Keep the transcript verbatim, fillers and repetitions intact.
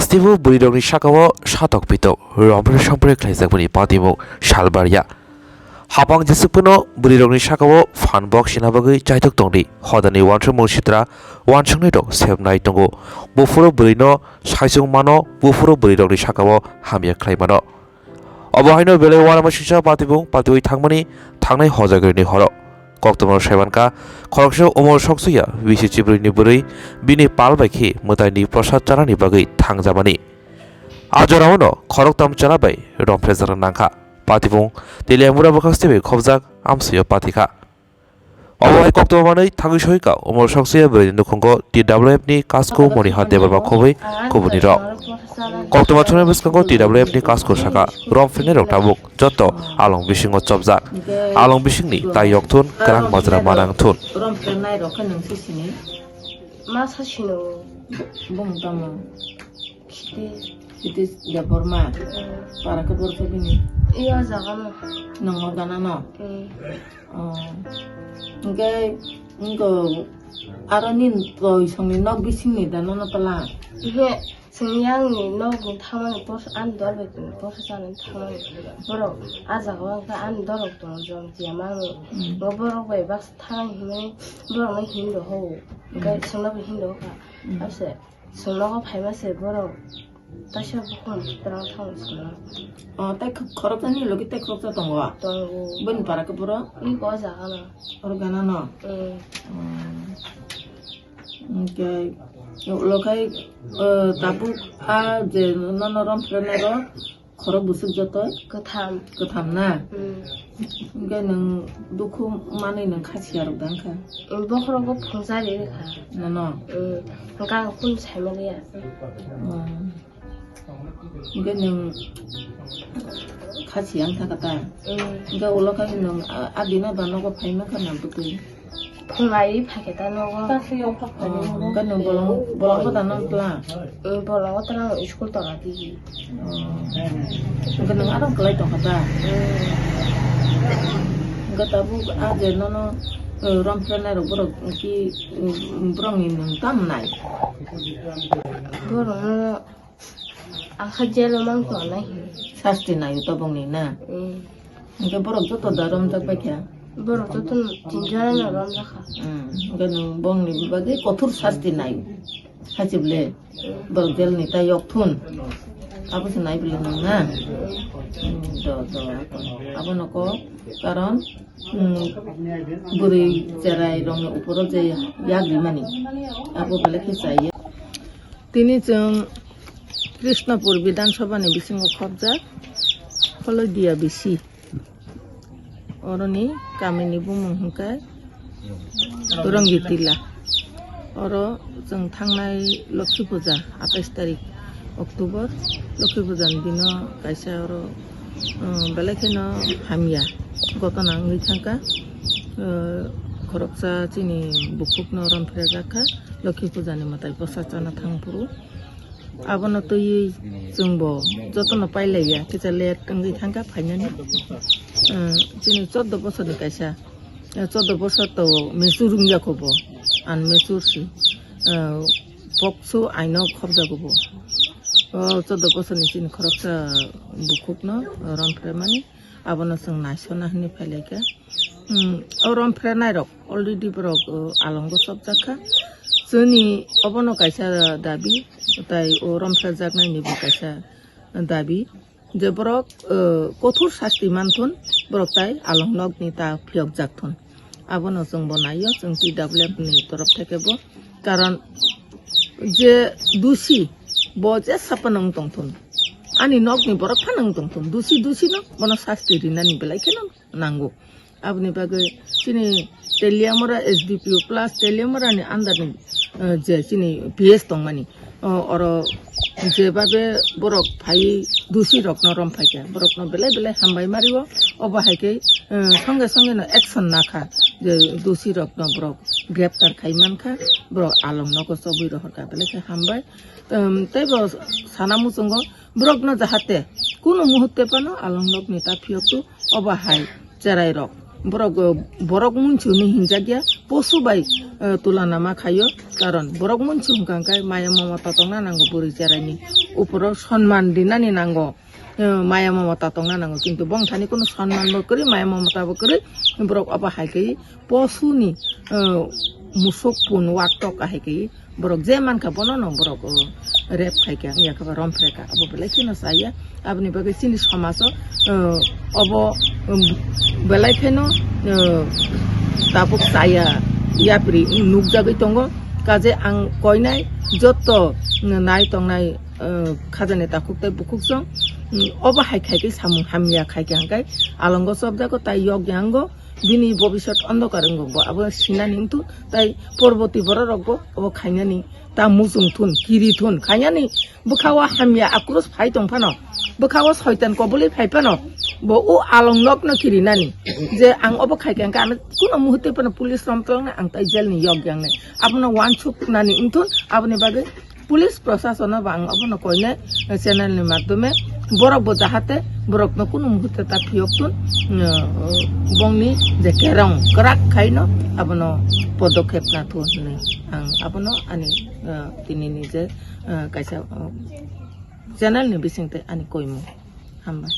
Stibo bwrwirokni sakao satok pitok, rompre sompre khlaijakmani patimung salbarya. Hapang jesuk phano bwrwirokni sakao phan bok sina bagwi chaitok tongdi. Hodani uansukmung sitra uansuknairok sepnai tongo. Buphuru bwrwino saichung mano, buphuru bwrwirokni sakao hamya khlai mano. Obo haino belai uanama singsa patibung patiwi thangmani thangnai hojagrini horo. Koktwma saimankha, khoroksa umor soksuya bisi chibrwini bwrwi bini pal bai khe mwtaini prosad chanani bagwi thangjamani. A jorao'-no khoroktham chwla bai romphrejakna nangkha. Patibung Teliamura bwkhak stwi bai khobjak amsio patikha. Obo hai koktwma manwi thangwi soika umor soksuya bwrwini nukhungo T W F ni Kasko Moniha Debbarma khobwi kubuni rok. Koktwma thunai bwskango T W F ni Kasko saka, romphrenai rok tabuk joto along bisingo chopjak. Along bisingni tai yokthun, kwrang majra manang thun. Romphrenai rok khe nung sisini. Ma sasino. Bung tamo. Khiti. Khiti Debbarma. Hmm. Para khe bor khe bini. Iya jaga no. Nongo gana no. Hmm. Oh. Hingke, hingke aro ni toi songni nok bisingni da nono tala? Ihe, songni angni nokni thangmani porsa, ani dol bai porsa chanani thangmani. Borok a jaga o wngkha ani dol rok tongo jom tiya mangni. Mm. Bo borok bai baksa thangna hinmani borokno hindo ho. Hingke Mm. songno bo hindo ho kha. Mm. Abse. Songnogo phaima se borok. Taisa bukhum twrang thang songno. O, tai khoroksa ni logi tai khoroksa tongo. Tongo. Boni para khe boro? Iko jaga no. Oro gana no? Mm. Mm. Hingke, ulo khai, eh, tabuk a je nono romphrenai ro, Khorok bwswk joto? Kwtham. Kwtham na? Hmm. Hwnkhe nwng dukhu manwi nwng kha siya rok da wngkha? Hmm, bokhorogo phungjari rwkha. Nono? Hmm. Hwnkhe ang kunu saimaliya. Hmm. Hwnkhe nwng kha siya wngkha kata? Hmm. Hwnkhe ulo khai nwng a, a bina ba nogo phai mankha na bwtwi? Phungai phai khe ta nogo. Oh, hwnkhe nwng bolong, bolong kwthang no tla? Eh, bolongo tla, school tola di. Oh. Hwnkhe nwng aro kwlai tongkha ta? Hmm. Hwnkhe tabuk a je nono, eh, romphrenai rok borok ki, mm, borokni nwng tamo nai? Borokno Ang kha jail o mang tong nai hinwi. Sasti nai o tobok ni na? Mm. Hingke borok joto da romjak bai kha? Borok joto no tin jona no romjak kha. Mm. Hingke nwng bongni bagwi kothor sasti nai o. Hachibole borok jail ni ta yok thun. Abo se nai bole nwng na? Mm, do, do. Abo no ko karon, mm, bwrwi cherai rok ni uporo je yak rimani. Abo belai khe chaya. Tini chwng Krishnapur Bidhan Sabha ni bisingo khobjak Kholoidia bisi. Oroni kamini bumung hwnkhe Rongitila. Oro chwng thangnai Lokhi Puja, atais tarik October, Lokhi Puja ni dino kaisa oro, um, belai kheno hamya gotona wngwi thangkha. Uh, khoroksa chini bukhukno romphrejakha Lokhi Puja ni mwtai bwsa chana thangphuru. Abono twiwi chwngbo jotono pailaiya, kisa late wngwi thangkha phainani. Uh, chini choddo bosorni kaisa, uh, choddo bosor to mature wngya kho bo, unmature si. Uh, pokso aino khobjago bo. O choddo bosorni chini khoroksa bukhukno romphraimani, abono chwng naisona hinwi phailaikha. Hmm, o romphrenairok already borok, uh, alongo chopjakha. Chwngni obono kaisa dabi, tai o romphrejaknaini bo kaisa dabi, je borok, uh, kothor sasti manthun, borok tai along nokni ta phiyokjakthun. Abono chwngbo naio, chwng T W F ni torof theke bo. Karon je dusi, bo je saphano wng tongthun. Ani nokni borok phano wng tongthun. Dusi, dusi no bono sasti rinani belai kheno nango. Aboni bagwi chini Teliamura S D P O plus Teliamura ni under ni, eh, je chini P S tongmani, o, oro jebabe borok phai dusi rokno romphai kha, borokno belai belai hambai mario. Obo hai khe, eh, songe songe no action nakha je dusi rokno borok greptar khai mankha, borok along nogo chobwi rohorkha, belai khe hambai. Em, tei bo sana muchungo borokno jahate kunu muhutte phano along nokni ta phiyoktu, obo hai cherai rok Borok, eh, borok munchuni hinjakya, posu bai, eh, tulana ma khaio. Karon borok munchu hwnkha hwnkhe maya mamata tongna nango bwrwi cheraini. Uporo sonman dinani nango, eh, maya mamata tongna nango. Kintu bongthani kunu sonman bo kwrwi, maya mamata bo kwrwi. Borok obo hai khe posuni, eh, musuk pun waktok hai khe borok je mankha bono no borok, uh, rep khaikha, wngya khe ba romphre kha, abo belai kheno chaya. Aboni bagwi chini somajo, uh, obo, um, belai kheno, uh, tabuk chaya yapri nukjagwi tongo. Kaje ang koinai jotto nai tongnai, uh, khajani takhuk tei bukhuk song, um, obo hai khaikhe samung hamya khaikha hwnkhe alongo chopjago tai yokya wngo. Bini bobiswt ondokar wngo bo, abo sinani wngthu, tai porboti borok rokbo obo khainani ta muchung thun, kiri thun, khainani bwkhao hamya akrus phai tong phano, bwkhao soitan koboli phai phano, bo o along nokno kirinani je ang obo khaikha hwnkhe ano kuno muhurte phano police romtolna ang tai jail ni yok yang nai, abono wansuk nani wngthun, aboni bagwi police prosasono bo ang obono koinai channel ni madhyome borok bo jahate borok no kunu muhurte ta phiyok tun, uh, bongni je kerong kwrak khaino abono podokhep na thu hinwi ang abono ani, uh, tini ni je, uh, kaisa, uh, channel ni bising tei ani koimung. Hambai.